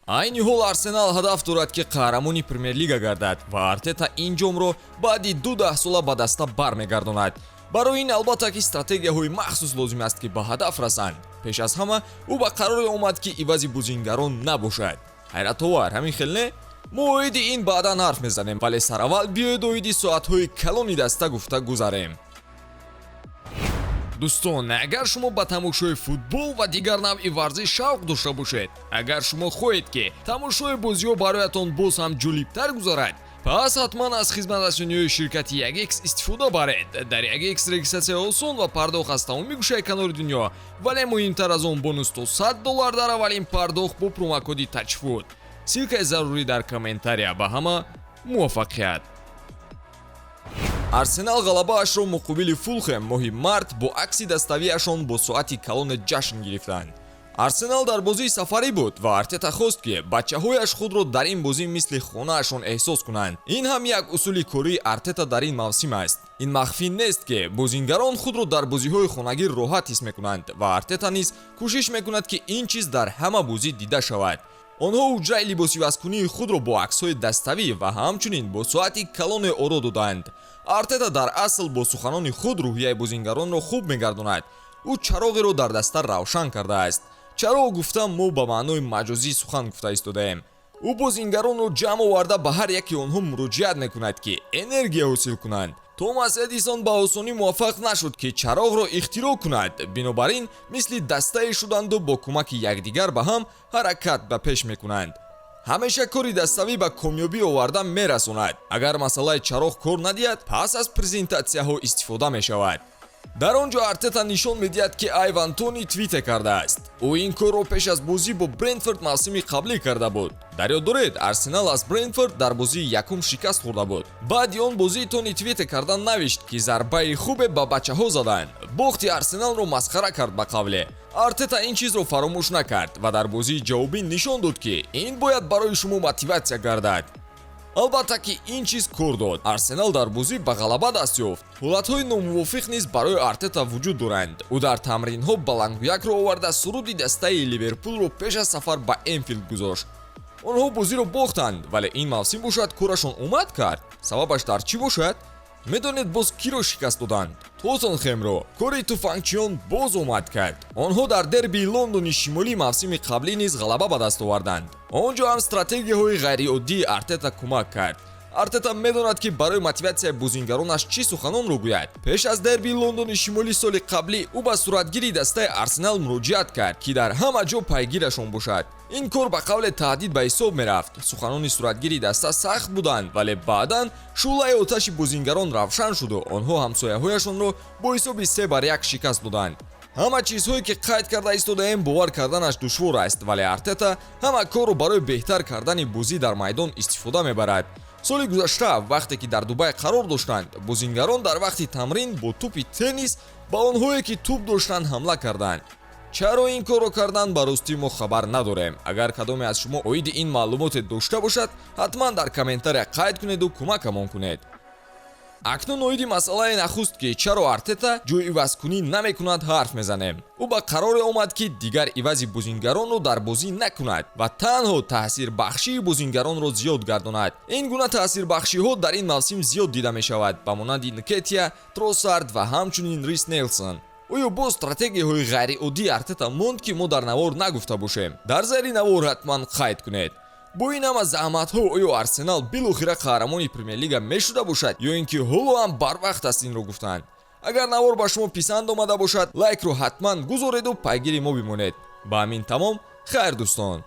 Айни ҳол Арсенал ҳадаф дорад, ки қаҳрамони Премер-лига гардад ва Артета ин ҷомро баъди 12 сола ба даста бармегардонад. Барои ин, албатта, ки стратегияҳои махсус лозим аст, ки ба ҳадаф расанд. Пеш аз ҳама ӯ ба қароре омад, ки ивази бозингарон набошад. Ҳайратовар, ҳамин хел не? Мо оиди ин баъдан ҳарф мезанем, вале сараввал биёед, оиди соатҳои калони даста гуфта гузарем. Дӯстон, агар шумо ба тамошои футбол ва дигар навъи варзиш шавқ дошта бошед, агар шумо хоҳед, ки тамошои бозиҳо бароятон боз ҳам ҷолибтар гузарад, пас ҳатман аз хизматрасониҳои ширкати 1X истифода баред. Дар 1X регистратсия осон ва пардохт аз тамоми гӯшаи канори дунё, вале муҳимтар аз он, бонус то 100 доллар дар аввалин пардохт бо промокоди ТАЧФУТ. Ссылкаи зарурӣ дар комментария. Ба ҳама муваффақият! Арсенал ғалабаашро муқобили Фулхем моҳи март бо акси даставиашон бо соати калоне ҷашн гирифтанд. Арсенал дар бозии сафарӣ буд ва Артета хост, ки бачаҳояш худро дар ин бозӣ мисли хонаашон эҳсос кунанд. Ин ҳам як усули кории Артета дар ин мавсим аст. Ин махфӣ нест, ки бозингарон худро дар бозиҳои хонагӣ роҳат ҳис мекунанд ва Артета низ кӯшиш мекунад, ки ин чиз дар ҳама бозӣ дида шавад. Онҳо ҳуҷраи либосивазкунии худро бо аксҳои даставӣ ва ҳамчунин бо соати калоне оро доданд. Артета дар асл бо суханони худ рӯҳияи бозингаронро хуб мегардонад. Ӯ чароғеро дар даста равшан кардааст. Чароғ гуфта, мо ба маънои маҷозӣ сухан гуфта истодаем. Ӯ бозингаронро ҷамъ оварда, ба ҳар яки онҳо муроҷиат мекунад, ки энергия ҳосил кунанд. Томас Эдисон ба осонӣ муваффақ нашуд, ки чароғро ихтироъ кунад. Бинобар ин мисли дастае шуданду бо кӯмаки якдигар ба ҳам ҳаракат ба пеш мекунанд. Ҳамеша кори даставӣ ба комёбӣ оварда мерасонад. Агар масъалаи чароғ кор надиҳад, пас аз презентатсияҳо истифода мешавад. Дар он ҷо Артета нишон медиҳад, ки Айван Тони твите кардааст. Ӯ ин корро пеш аз бозӣ бо Брентфорд мавсими қаблӣ карда буд. Дар ёд доред, Арсенал аз Брентфорд дар бозии якум шикаст хӯрда буд. Баъди он бозӣ Тони твите карда навишт, ки зарбаи хубе ба бачаҳо заданд. Бохти Арсеналро масхара кард. Ба қавле, Артета ин чизро фаромӯш накард ва дар бозии ҷавобӣ нишон дод, ки ин бояд барои шумо мотиватсия гардад. Албатта, ки ин чиз кор дод. Арсенал дар бозӣ ба ғалаба даст ёфт. Ҳолатҳои номувофиқ низ барои Артета вуҷуд доранд. Ӯ дар тамринҳо баландгӯякро оварда, суруди дастаи Ливерпулро пеш аз сафар ба Энфилд гузошт. Онҳо бозиро бохтанд, вале ин мавсим бошад, корашон омад кард. Сабабаш дар чӣ бошад? Медонед, боз киро шикаст доданд? Тоттенхемро. Кори туфангчиён боз омад кард. Онҳо дар дербии Лондони Шимолӣ мавсими қаблӣ низ ғалаба ба даст оварданд. Он ҷо ҳам стратегияҳои ғайриоддии Артета кӯмак кард. Артета медонад, ки барои мотиватсияи бозингаронаш чӣ суханонро гӯяд. Пеш аз дербии Лондони Шимолӣ соли қаблӣ ӯ ба суратгири дастаи Арсенал муроҷиат кард, ки дар ҳама ҷо пайгирашон бошад. Ин кор ба қавле таҳдид ба ҳисоб мерафт. Суханони суратгири даста сахт буданд, вале баъдан шӯълаи оташи бозингарон равшан шуду онҳо ҳамсояҳояшонро бо ҳисоби 3-1 шикаст доданд. Ҳама чизҳое, ки қайд карда истодаем, бовар карданаш душвор аст, вале Артета ҳама корро барои беҳтар кардани бозӣ дар майдон истифода мебарад. Соли гузашта, вақте ки дар Дубай қарор доштанд, бозингарон дар вақти тамрин бо тӯпи теннис ба онҳое, ки тӯп доштанд, ҳамла карданд. Чаро ин корро карданд, ба ростӣ мо хабар надорем. Агар кадоме аз шумо оиди ин маълумоте дошта бошад, ҳатман дар комментария қайд кунеду кӯмакамон кунед. Акнун оиди масъалаи нахуст, ки чаро Артета ҷойивазкунӣ намекунад, ҳарф мезанем. Ӯ ба қароре омад, ки дигар ивази бозингаронро дар бозӣ накунад ва танҳо таъсирбахшии бозингаронро зиёд гардонад. Ин гуна таъсирбахшиҳо дар ин мавсим зиёд дида мешавад, ба монанди Нкетия, Тросард ва ҳамчунин Рис Нелсон. Оё боз стратегияҳои ғайриоддии Артета монд, ки мо дар навор нагуфта бошем? Дар зери навор ҳатман қайд кунед. Бо ин ҳама заҳматҳо оё Арсенал билохира қаҳрамони Премер-лига мешуда бошад ё ин ки ҳоло ҳам барвақт аст инро гуфтанд? Агар навор ба шумо писанд омада бошад, лайкро ҳатман гузореду пайгири мо бимонед. Ба ҳамин тамом. Хайр, дӯстон.